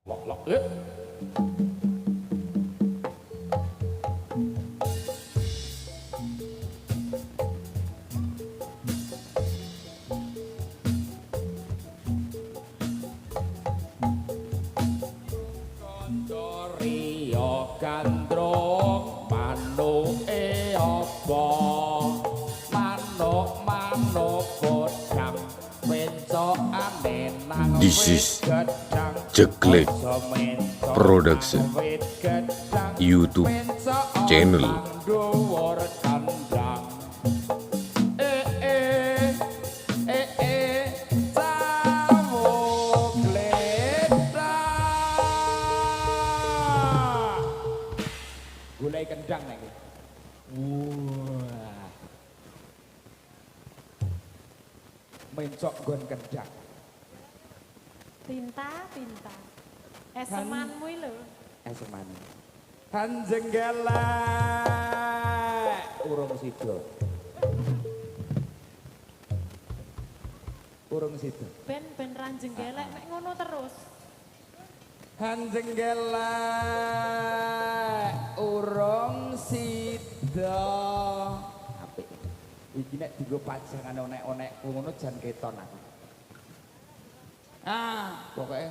Lok lok. Eh. Riyo gandrung manuke apa manuk-manuk podang pencokane nang This is Jeglek Production YouTube channel. Dhuwur kandang eh eh eh eh cawuk gledak gulai kendang nek iki. Wah. Mencok nggon kendang. Tinta, tinta. Esemanmu lho. Eseman. Kanjeng gelek urung sida. Urung sida. Ben ben ranjeng gelek nek ngono terus. Kanjeng gelek urung sida. Apik. Iki nek dienggo pajangan onek-onekku ngono jan keton aku. Ah, pokoke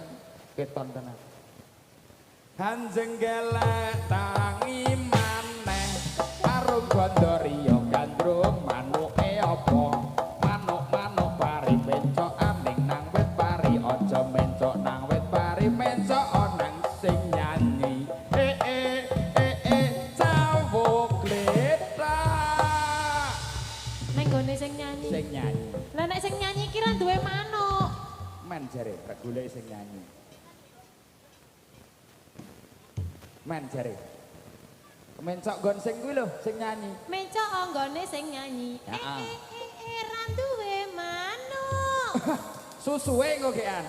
keton tenan. Kanjeng gelek tangi maneh arum gondoriya gandrung manuke apa manuk-manuk pari mencok aning nang wit pari aja mencok nang wit pari mencok nang sing nyanyi eh eh eh eh cawuk gletak Nek nggone sing nyanyi. Sing nyanyi. Lah nek sing nyanyi ki ra duwe manuk. Men jare rek golek sing nyanyi. Men jare. Mencok nggon sing kuwi lho, sing nyanyi. Mencok nggone sing nyanyi. Ya, Eh ah. eh eh eh ra duwe manuk. Susuwe engko gean.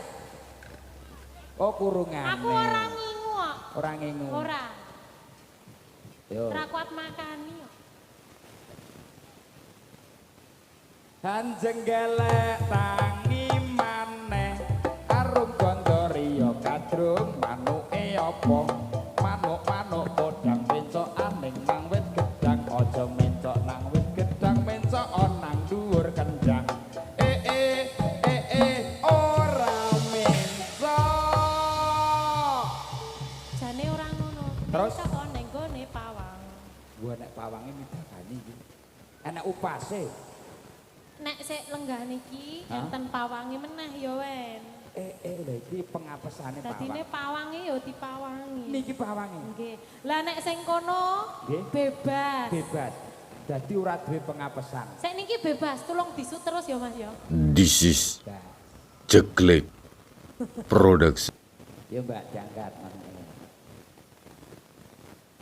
Oh kurungane. Aku ora ngingu kok. Ora ngingu. Ora. Yo. Ora kuat makani kok. Kanjeng gelek tangi maneh arum gondoriya kadrung manuke apa manuk-manuk podang mencok aning nang wit gedang aja mencok nang wit gedang mencok nang dhuwur kendang eh eh eh eh ora mencok. Jane ora ngono. Terus? Mencok ning nggone pawang. Gua nek pawange midakani iki. Enek upase. Nek sik lenggah niki Hah? enten pawange meneh ya wen. Eh eh lha iki pengapesane Dadine pawang. pawange ya dipawangi. Niki pawange. Nggih. Lah nek sing kono Nggih. bebas. Bebas. Dadi ora duwe pengapesan. Sik niki bebas, tulung disut terus ya Mas ya. This is Nah, Jeglek Production. ya Mbak diangkat manuknya.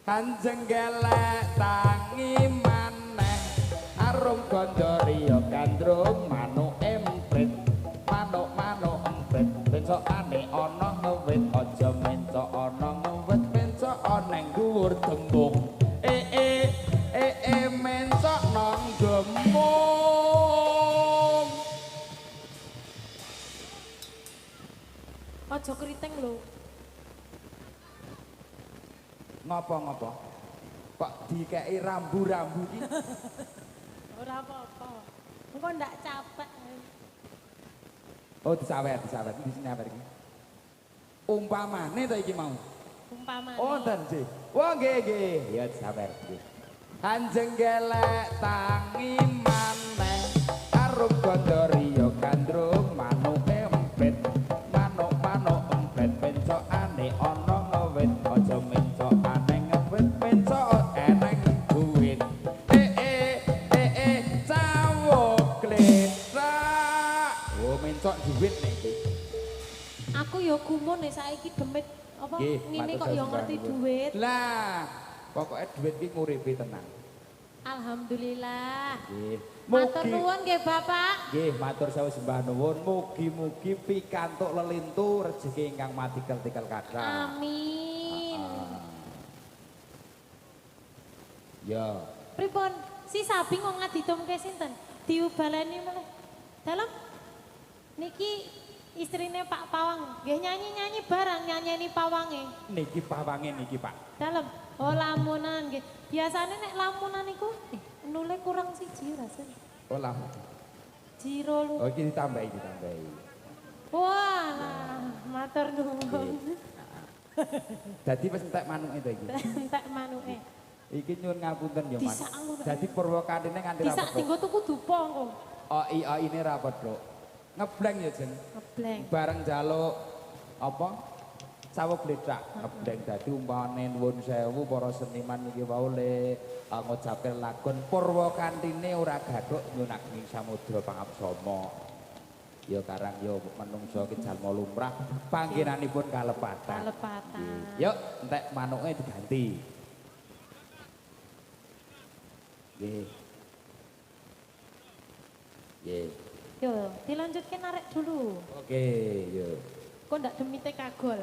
Kanjeng gelek tangi maneh arum gondoriya gandrung manuk emprit manuk-manuk emprit pencokane ana ngewit aja mencok ana ngewit mencok nang dhuwur tembung eh eh eh eh mencok nang gemung. Aja keriting lho. Ngopo-ngopo kok dikeki rambu-rambu ki? Ora apa-apa. Engko ndak capek. Oh disawer, disawer, di sini apa iki? Umpamane to iki mau. Umpamane. Oh wonten nggih. Wah nggih nggih. Ya disawer nggih. Kanjeng gelek tangi maneh arum gondoriya gandrung manuke empit manuk-manuk empit pencokane ana ngewit aja mencokane ngewit pencok eneng duit eh eh eh eh cawuk gletak. Oh mencok duit nek iki. Aku ya gumun nek saiki demit apa Nggih, ngene matur kok ya sembah ngerti nuwun. duit. Lah, pokoknya duit ki nguripi tenang. Alhamdulillah. Nggih. Matur nuwun nggih Bapak. Nggih, matur sewu sembah nuwun. Mugi-mugi pikantuk lelintu rejeki ingkang matikel-tikel kathah. Amin. Ya. Pripun? Si sapi kok ngaditumke sinten? Diubaleni meleh. Dalem niki istrine Pak Pawang. Nggih nyanyi-nyanyi barang nyanyeni pawange. Niki pawange niki, Pak. Dalem. Oh, lamunan nggih. Biasane nek lamunan niku nule kurang siji rasane. Oh, lamun. Jiro lu. Oh, iki ditambahi, ditambahi. Wah, matur nuwun. Dadi wis entek manuke to iki. Entek manuke. Iki nyuwun ngapunten ya, Mas. Dadi purwakantine nganti ra Disak dinggo tuku dupa engko. Oh, iya ini ra petruk. Ngebleng ya, Jeng. Ngebleng. Bareng njaluk apa? Sawo blethak ngebleng dadi umpamane nuwun sewu para seniman iki wau le ngucapke lakon purwakantine ora gathuk nyuwun samudra pangapsama. Ya karang ya menungso iki jalma lumrah panggenanipun kalepatan. Kalepatan. Yuk entek manuke diganti. Nggih. Nggih. Yo, dilanjutke narik dulu. Oke, yo. Kok ndak demite kagol.